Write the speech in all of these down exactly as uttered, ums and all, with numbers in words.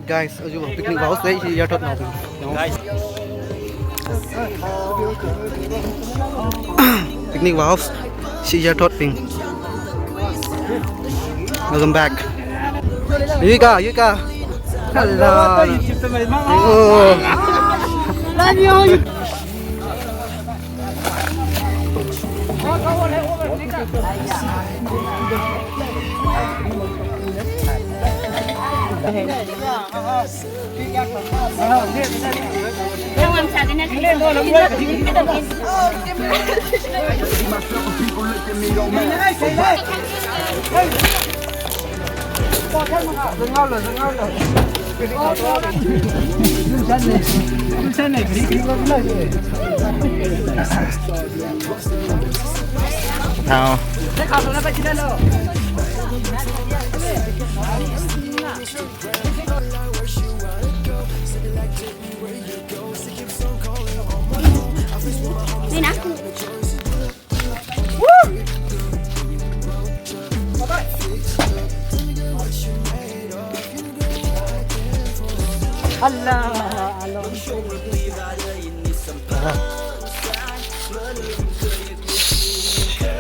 Guys, aja picnic vāhaosa, ishi yarthotnaobing. Guys. Picnic vāhaosa, ishi yarthotbing. Welcome back. Yuika, Yuika. Hello. Oh.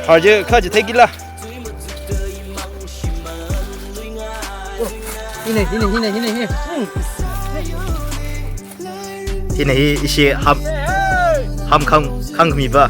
Haji, khaji thekila. Hina, hina, hina, hina, hina. Hmm. Hina hi ishi ham, ham khang, khangmipa.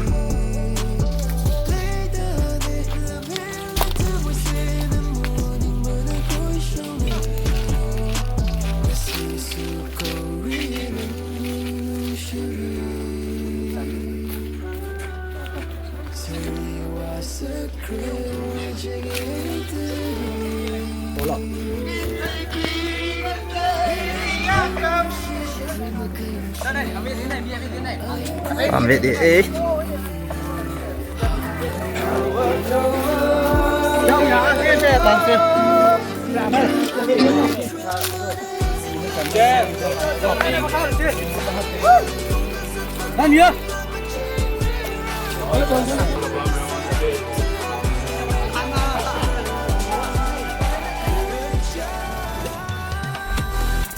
Pamvit di, eh.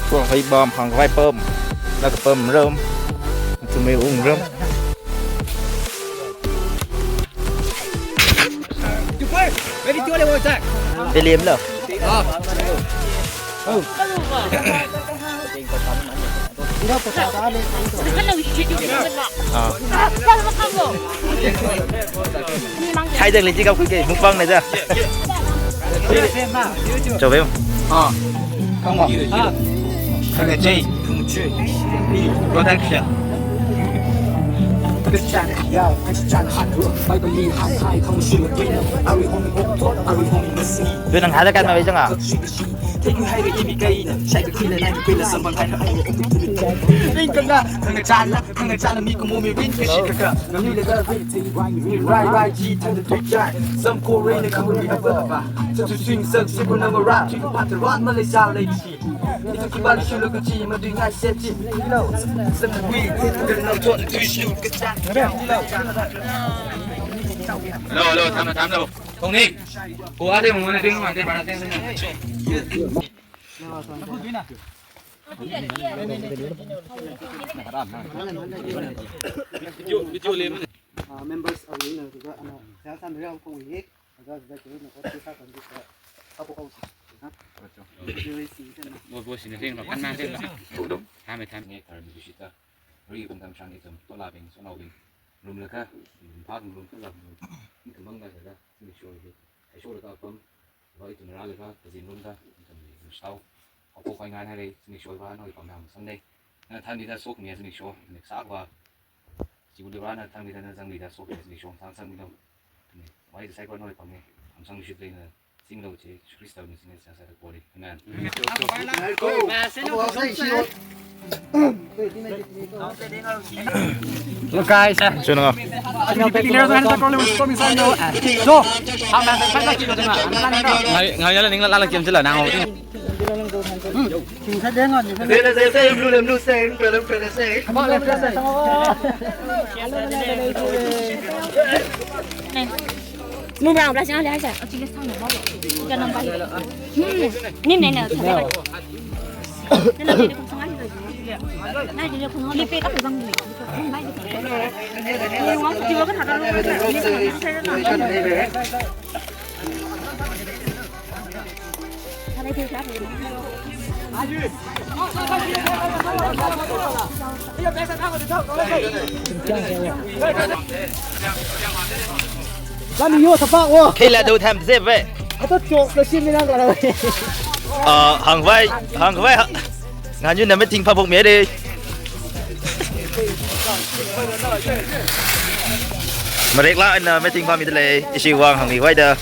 Kho hai bam hang vai pam. Lak pam ram. Tumai ung ram. William lo. Ah. Oh. Ah. Hai dang liji kap khuike, mukbang na ja. Chobe. Ah. Kangwa. Ah. Kangachei. Production. Dui nang hada kan ma bai jang a. Ringkana, khangachāla, khangachāla mikumo mirin kashi kaka. Ngamila da rai, rai, rai, ji thang da tui chai. Samko rai na khamuri aba aba. Sa tu sing sa si ko na mara, tu ko pata rat Malaysia lei si. Itu ki bali shulu kachi ma dui ngai seti. Samui, kan na chot tu shulu kacha. Hello, hello, tham, tham, hello. Kong ni. Ko ade mo na ding ma de para ding. Video, video le. Ah, members awui eina, kaja ana, sāsā nara kawui hi, kaja kaja kawui eina, ot sāsā kan ji ka, kapo kawui si, ha? Video si kan. Bo, bo si na ring lo, kan na ring lo. Tham e, tham. Nge kar mi shi ta. Ri bung tam shang itam, to la bing, so nao bing. Rum la ka, rum pa rum ka la rum. Ni kamang la ka, ni shoi hi. Ai shoi la ka pam. Roi tum ra le ka, kazin rum ta, ni kam ni rum sao. Ako kai ngai na le, ni shoi ba, no i pam na sang le. Na than ni da sok ni ni shoi, ni sa ba. Jibu de ba na than ni da na zang ni da sok ni shoi, sang sang ni lo. Ni, wai sai ko no i pam ni. Am sang ni shoi na. Singlo che, Khrista ni sing sa sa ko ni. Amen. Hello guys. Sino? Yo, ngai, ngai la ning la la kem sila nang. Mumrang bla sing le aja. Hmm. Ni ne ne. Lani yo sapa wo. Kheila do tham se ve. Ato chok la sim mina kala. Ah, hangvai, hangvai ha. Nganyu na meeting phabok mere. Marek la na meeting phamidalei. Ishi vang hangmi vai da.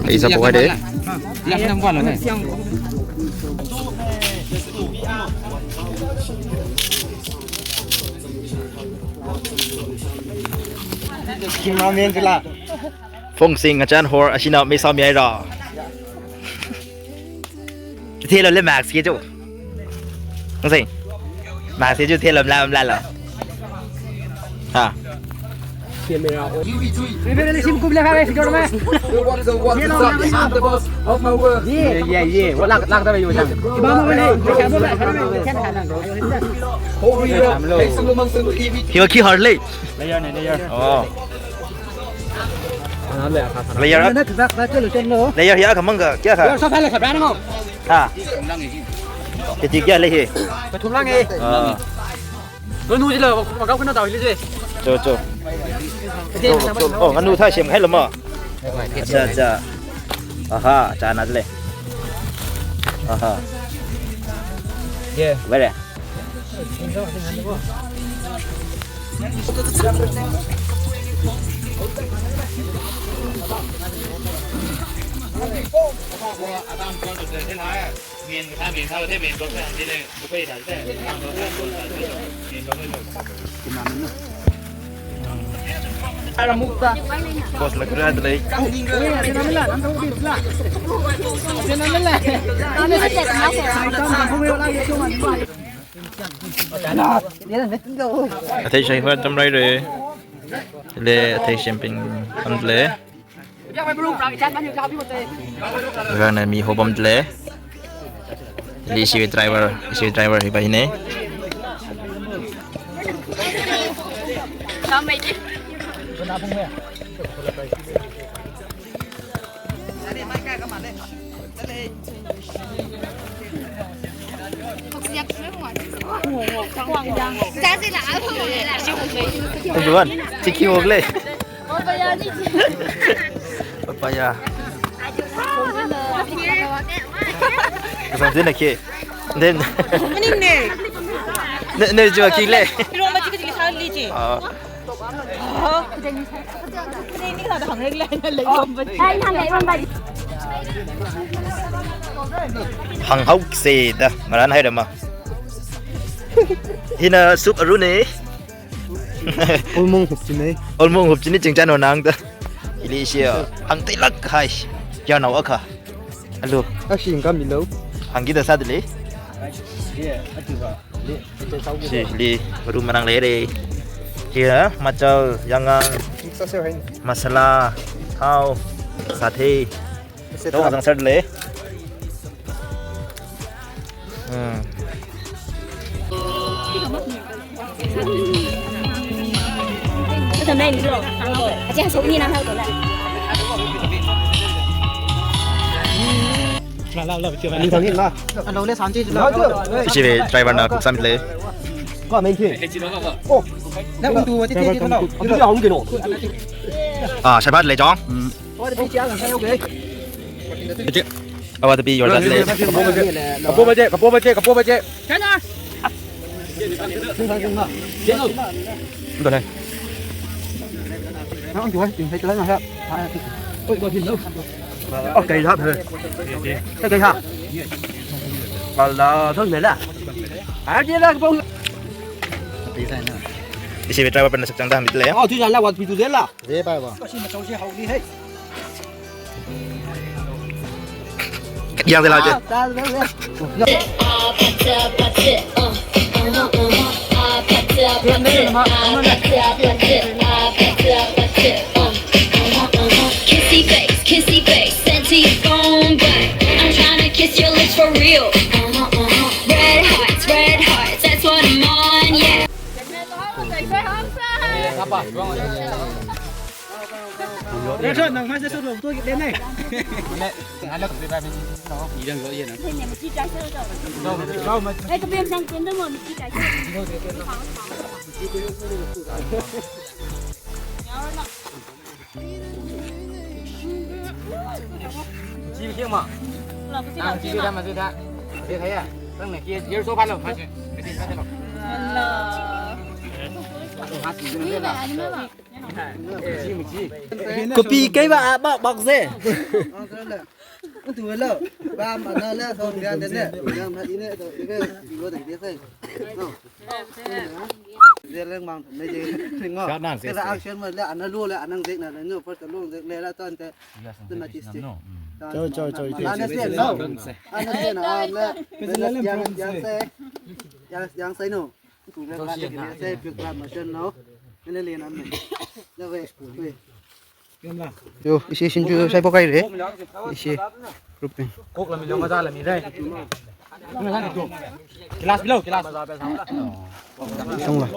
Isa po de. Phone sing ngachan hor ashina mei sami ai ra. Thelo le mask ke jo. Ngasai. Mask ke jo thelo mla mla lo. Ha. Camera on. Ye, ye, ye. Wa lak, lak ta yo jang. Hiwa khi har le. Layer ne, layer. Oh. Layer. Layer hiya khamang ka kya kha? Layer sa phala sa brand mo. Ha. Kiti kya le hi? Pathum lang e. Ah. Nganu jila, makau kana tau hili je. Cho, cho. Cho, cho. Oh, nganu tha shem khai lama. Acha, acha. Aha, cha na le. Aha. Yeah. Where? Boss la kura dalei. Athei shai hua tam rai re. Le athei champagne tam le. Rana mi hobam le. Li shiwi driver, shiwi driver hi ba hine. Everyone, chiki ogle. Papaya. Kasam zina ke. Then. Maning ne. Ne, ne jua ki le. Irong ma chiki chiki sa li ji. Ah. Hang hau se da, maran hai da ma. Hina soup aru ne. Olmong hup chine. Olmong hup chine chingchan o nang da. Ili sia hang te lak hai. Ya nau akha. Alo. Ashi ingka milo. Hangki da sadli. Shi li baru manang lere. Kira machal, yangang, masala, thao, sathe. Dong sang sar le. Hmm. Ishi ve driver na kuk sam le. Ah, shabat le jong. Awa tapi your dad le. Kapo baje, kapo baje, kapo baje. Udah le. Nang jual, jual itu lah. Okay, hap. Hey, okay, hap. Wala, thong nela. Arje la pong. Ishi driver pen sak chang da mit le. Oh, tu jala wat pitu dela. Ye bai ba. Yang de la je. Kissy face, kissy face, send to your phone, but I'm tryna kiss your lips for real. Red hearts, red hearts, that's what I'm on, yeah. Kopi kei ba, ba, bak ze. Ntu lo, bam ana le, so dia de ne, yang hati ne, to, ibe, ibe de dia sai. No. Dia leng mang, ne je, ngo. Kya nang se. Kira action ma le, ana lo le, anang zek na le, no, first lo zek le la ton te. Te ma tis. Cho, cho, cho, cho. Ana se, no. Ana se na, le. Yang, yang se. Yang, yang se, no. Ntu le, la, le, se, pick up ma sen, no. Ene le na me. Le we, we. Yo, ishi Shinju shaiphok haire. Ishi group pin. Kok lami lo, maza lami rai. Glass below, glass. Shong la.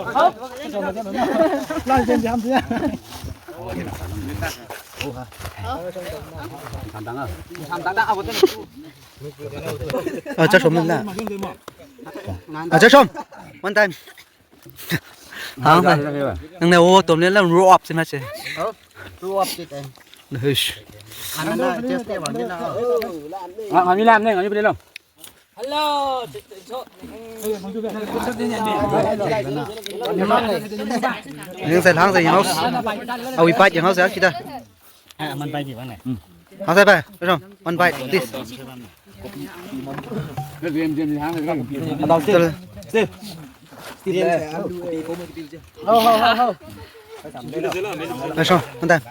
Ah, cha shom la. Ah, cha shom. One time. Hang, hang. Nang ne o tom le la roll up si ma che. Roll up si te. Hush. Ana na, just te wan na. Ngani lam ne, ngani pide lo. Hello. Ning sai hang sai yang house. Awi pat yang house ya kita. Ah, man pai di bang ne. Hang sai pai, rom, one bite, please. Adau, stay. Stay. Stay. Ho, ho, ho, ho. Rom, one time.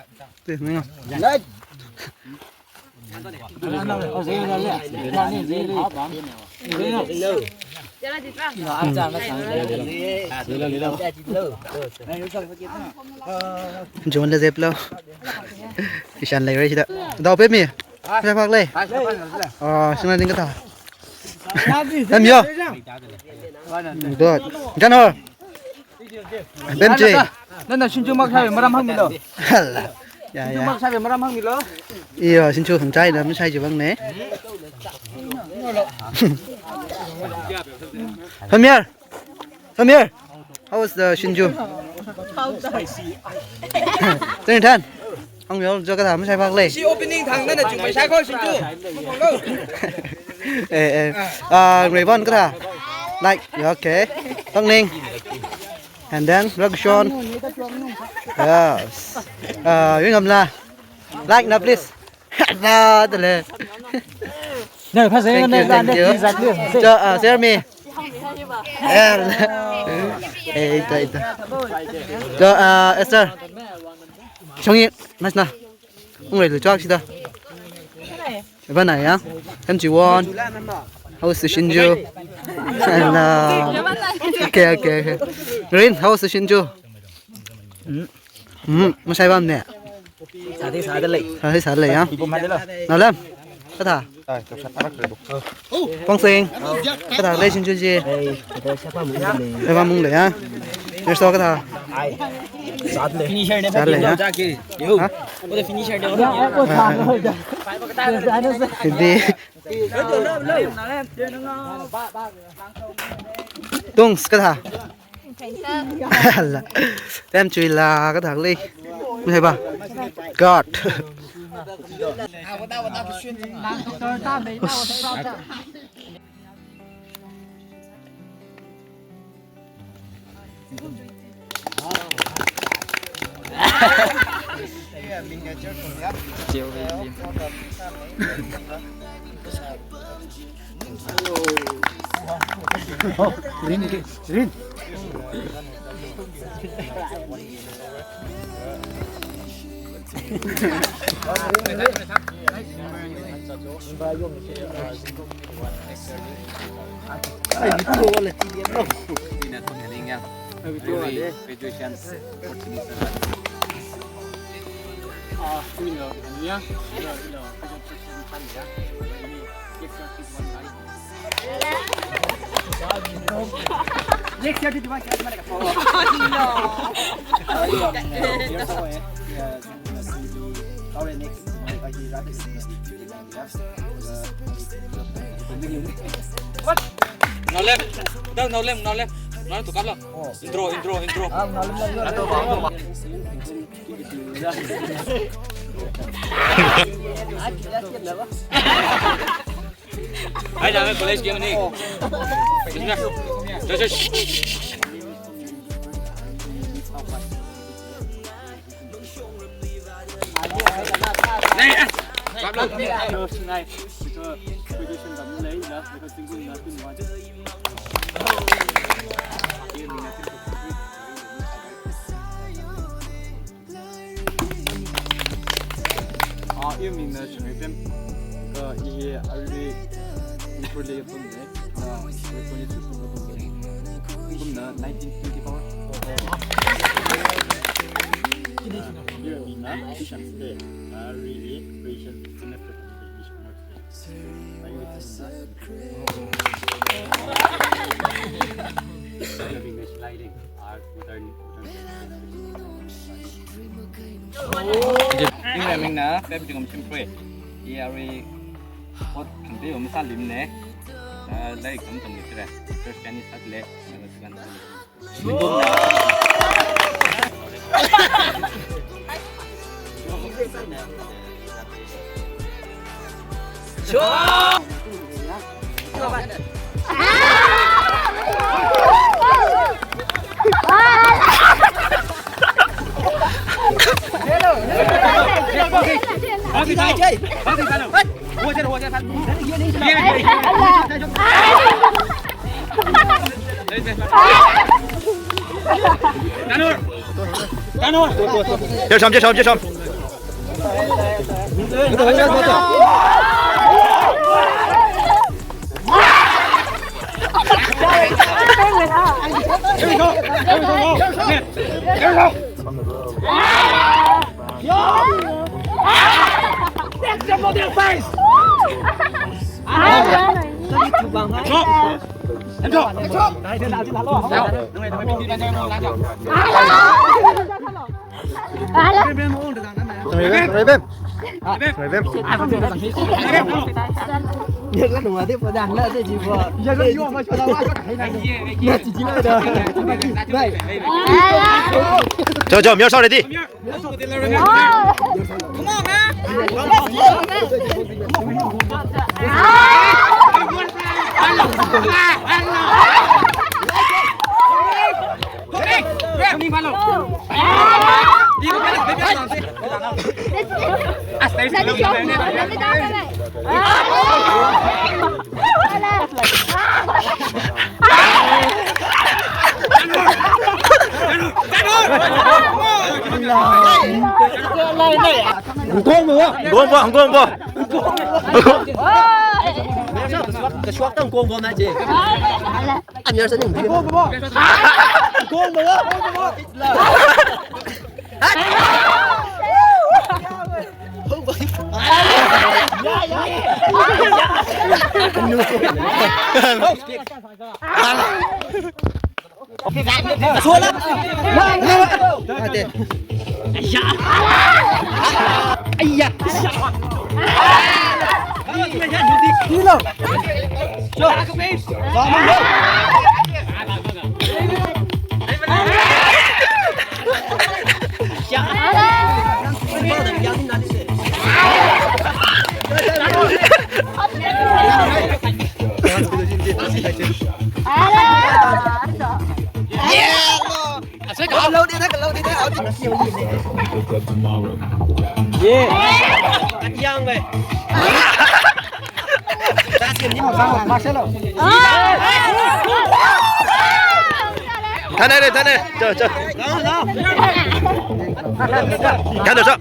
Stay, ning. John le zep lo. Kishan lei rai sida. Dau pe mi. Sa phak lei. Ah, sina ding kata. Tam yo. Dot. Jan ho. Bem che. Nana Shinju mak sai maram hangmi lo. Hala. Ya, Shinju ya. Mak sai maram hangmi lo. Iyo, Shinju hum chai da, mi sai ji bang ne. Come here. Come here. How was the Shinju? Twenty ten. Hang yo, jo ka ta, mi sai phak lei. Shi opening thang nana chung mai sai ko Shinju. Eh, eh. Ah, Raybon ka ta. Like, yeah, okay. Tang ning. And then, Rakshon. Yes. Uh, Yungamla. Like na, please. Na, tale. No, pass. Thank you, thank you. Exactly. Jo, uh, share me. Yeah. Eh, ita, ita. Jo, uh, Esther. Shongi, mas na. Ungre lu chak sida. Eva na ya. M G one. How was the Shinju? And, uh, okay, okay, okay. Green, how was the Shinju? Hmm, masai bam ne. Sadi, sadi lei. Sadi, sadi lei ya. Ibu mandi lo. Nalam. Ka ta. Ai, to sa parak lo. Pong Sing. Ka ta lei Shinju ji. Ei, to sa pa mung le. Sa pa mung le ya. Next to ka ta. Ai. Sadi lei. Finisher ne. Sadi lei ya. Ha? Wo finisher ne. Hindi. Tungs ka ta. Hala. Tem chui la ka thak lei. Mi hai ba. God. Oh, rin, rin. Graduation. Now left. Down, now left, now left. Now to come. Intro, intro, intro. Hai, na college game ni. Bismillah. Shh, shh, shh, shh. Nai, ah. Kap lo. Nai, because graduation tamlei, last, because single last in one. Ah, iwui mingna Shangai Pem. Kha i arui Manipurli pamda. Ah, twenty twenty-two pamda. Kumna nineteen twenty-four. Iwui mingna Kishan Side. Arui Christian Side. Iwui mingna Pem Jingam Shimprui. I arui ot khangatei masālimna. Ah, lairik tamtamli sira. First Chinese sāda lei. Tanur! Tanur! Jesham, jesham, jesham. Here we go. Here we go. Here we go. Take them for their face. Stop. Stop. Cho, cho, Myo Sao ready? Ngkong bo, ngkong bo, ngkong bo. Kasuak tang ngkong bo na je. Anyar sa ning. Ngkong bo. Ngkong bo, ngkong bo. Yeah. Yang lei. Thane re, thane. Cho, cho. Thane, cho.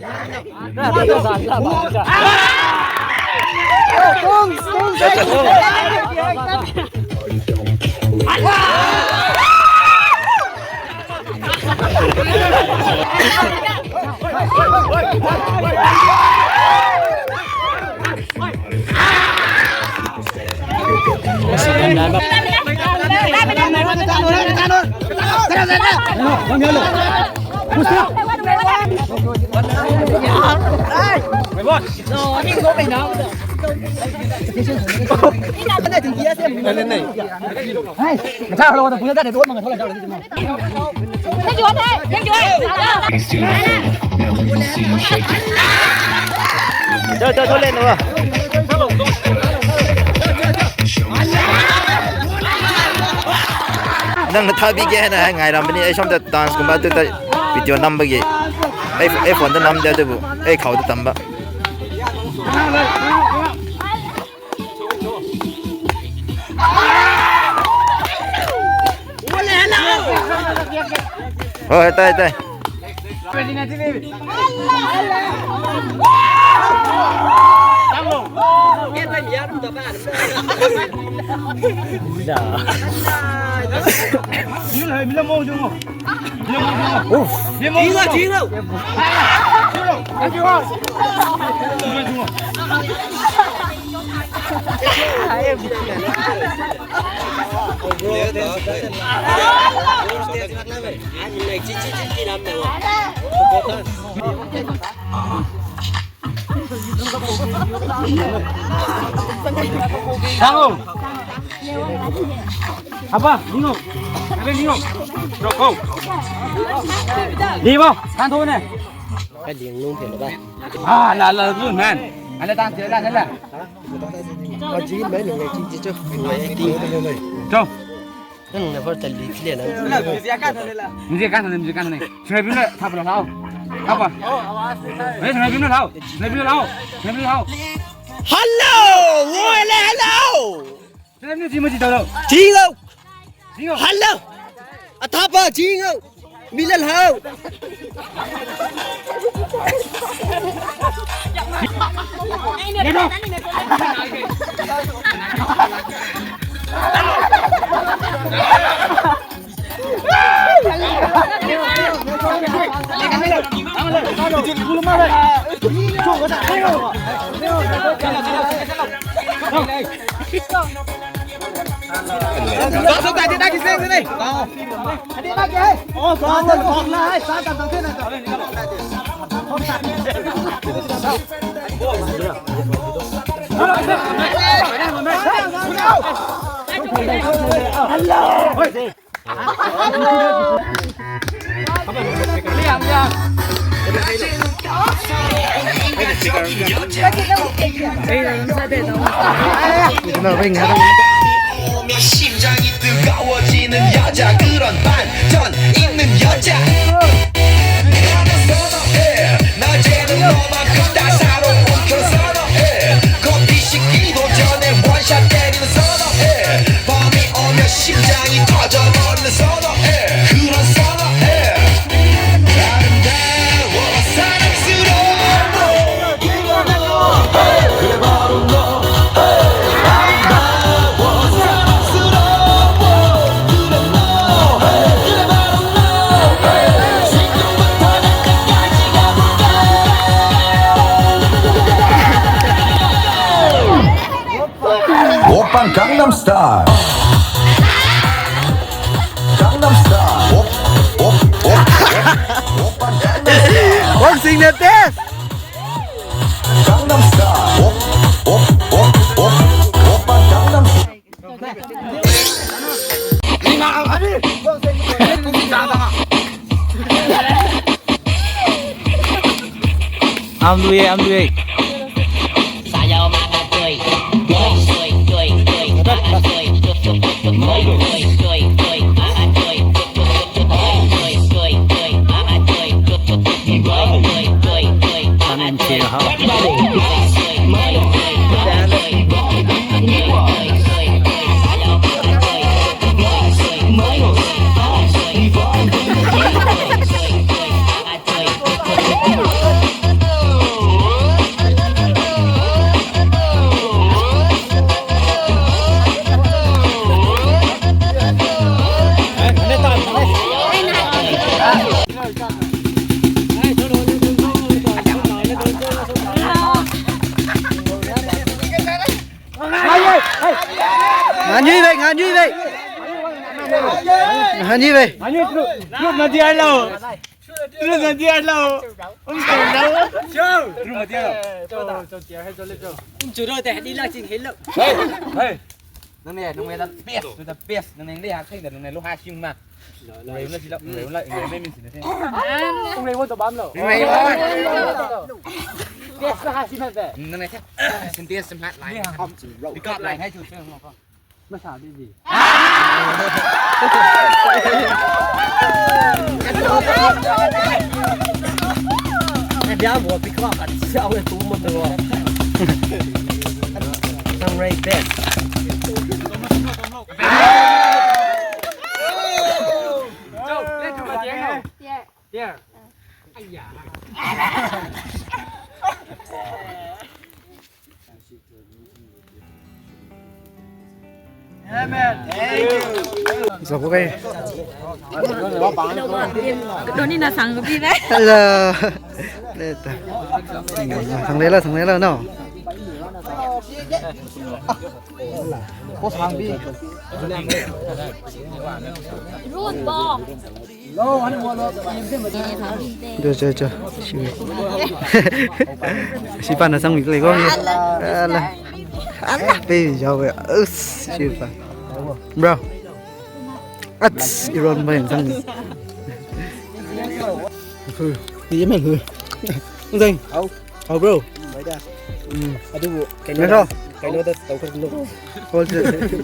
Nang na thabi ke na hai ngai ram bini, ai shom da dance kumba tu ta video number ke. Ai, ai phone da nam da tu bu, ai khao da tamba. Oh, tai, tai. Uf. Dango. Apa? Ningo. Apa ningo? Rokok. Lima. Kan dia ngomong pun apa? Ah, la la tu man. Ada tang dia lah, lah. Kau jin main ni, jin jin tu. Jom. Nang na por tal di kile na. Music kan, music kan ni. Serabi le, thap le lao. Apa? Eh, serabi le lao. Serabi le lao. Serabi le lao. Hello, woi le hello. Serabi le jima ji tau lao. Jingo. Jingo. Hello. Athapa jingo. Milal hao. 심장이 뜨거워지는 여자, 그런 반전 있는 여자. 나는 선어해. 낮에는 너만큼 따사로운 그런 선어해. 커피 식기도 전에 원샷 때리는 선어해. 밤이 오면 심장이 터져버리는 선어해. 그런 선어해. 아름다워, 사랑스러워. 그래, 바로 너. 오빤 강남스타일. 강남스타일. 오, 오, 오, 오, 오빤 강남스타일. What's in the test? 강남스타일. 오, 오, 오, 오, 오빤 강남스타일. I'm doing, I'm doing. Nganyuiwui, nganyuiwui. Nganyuiwui. Nganyui tru, tru nadi ai lo. Tru nadi ai lo. Um tru lo. Tru nadi ai lo. Cho, cho, cho, hai cho le cho. Um tru lo te, di la ching hilo. Hey, hey. Nang ne, nang ne the best, the best. Nang ne le ha thei da, nang ne lo ha shing ma. Ngai la, ngai la, ngai la, ngai la, min sin de. Ngai wo to bam lo. Ngai wo. Yes, ha sin de. Nang ne the. Sin de, sin hat lai. Pick up line hai chu. Masha baby. Dia buat pick up kan siapa tu mau tu. Nang right back. Yeah. Yeah. Amen. Thank you. Zabu kai. Doni na sang bi na. Hello. Leta. Sang lela, sang lela, no. Ko sang bi. Run ball. Cho, cho, cho. Shi. Shi pa na sang mi le ko. Ala. Ala, pe jao ve. Us, shi pa. Bro. Ats, iron pa sang mi. Hui. Ni men hui. Zeng. Au. Au, bro. Bai da. Mm. Adubu, kaino da, kaino da tau kar lo. Hold it.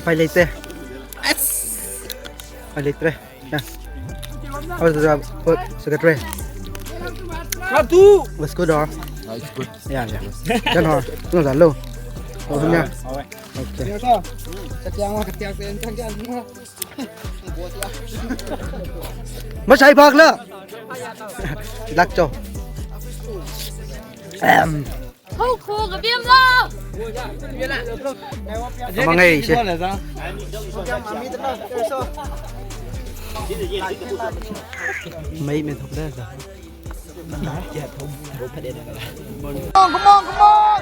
Pai lei te. Pai lei te. Ya. How is the job? Good. Secretary. Katu. What's good, or? Ah, it's good. Yeah, yeah. Then, or, no, the low. Oh, yeah. Okay. Katiang, katiang, katiang, katiang. Mashai phak la. Lak cho. Em. Ho, kho, ka biam la. Amang ai she. Mai me thok da. Come on, come on, come on.